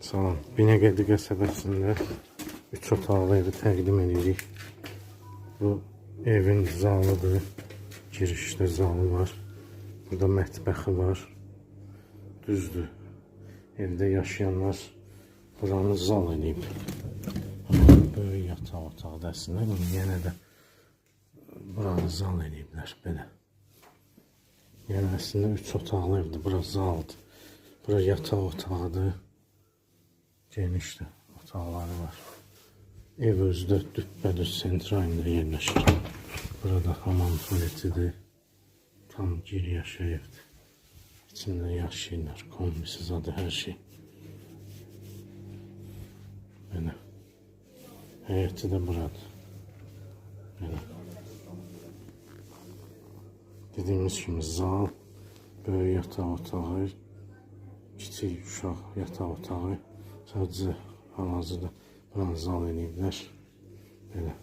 Salam. Binəqədi qəsəbəsində 3 otaqlı evi təqdim edirik. Bu evin zalıdır. Girişdə zalı var. Burada mətbəxi var. Düzdür. Evdə yaşayanlar buranı zal edib. Amma böyük yataq otağı da əslində. İndi yenə də buranı zal ediblər belə. Yəni əslində 3 otaqlı evdir. Bura zaldır. Bura yataq otağıdır. Genişdir. Otaqları var. Ev özü də düppədüz sentralında yerləşir. Burada hamam tualetidir. Tam gir yaşa evdir. İçində yaşayırlar. Kombisi zadı hər şey. Belə. Həyəti də buradır. Belə. Dediyimiz kimi zal, böyük yataq otağı, kiçik uşaq yataq otağı. Sadəcə hal-hazırda buranı zal eləyiblər. Belə.